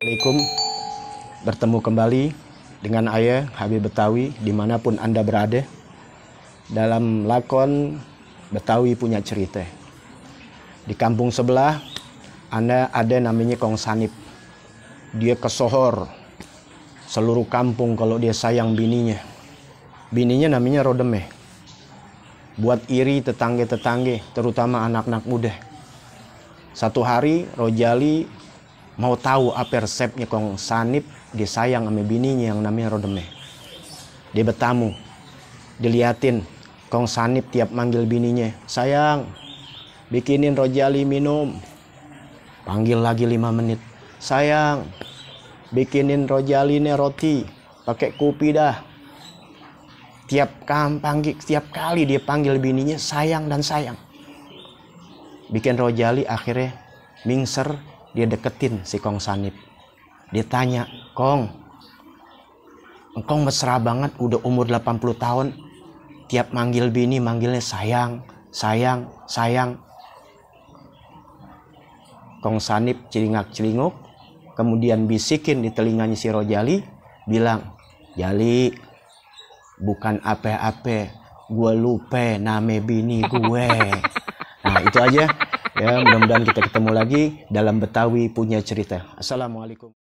Assalamualaikum, bertemu kembali dengan Ayah Habib Betawi dimanapun Anda berada dalam lakon Betawi Punya Cerita. Di kampung sebelah Anda ada namanya Kong Sanip. Dia kesohor seluruh kampung kalau dia sayang bininya. Bininya namanya Rodemeh. Buat iri tetangga-tetangga, terutama anak-anak muda. Satu hari Rojali mau tahu apa resepnya Kong Sanip, dia sayang sama bininya yang namanya Rodemeh. Dia bertamu, diliatin Kong Sanip tiap manggil bininya, sayang, bikinin Rojali minum. Panggil lagi 5 menit, sayang, bikinin Rojali nih roti, pakai kopi dah. Tiap kali dia panggil bininya sayang dan sayang. Bikin Rojali akhirnya mingser. Dia deketin si Kong Sanip. Dia tanya, Kong, engkau mesra banget udah umur 80 tahun. Tiap manggil bini manggilnya sayang, sayang, sayang. Kong Sanip celingak-celinguk. Kemudian bisikin di telinganya si Rojali. Bilang, Jali, bukan apa-apa. Gue lupa nama bini gue. Nah itu aja. Ya, mudah-mudahan kita ketemu lagi dalam Betawi Punya Cerita. Assalamualaikum.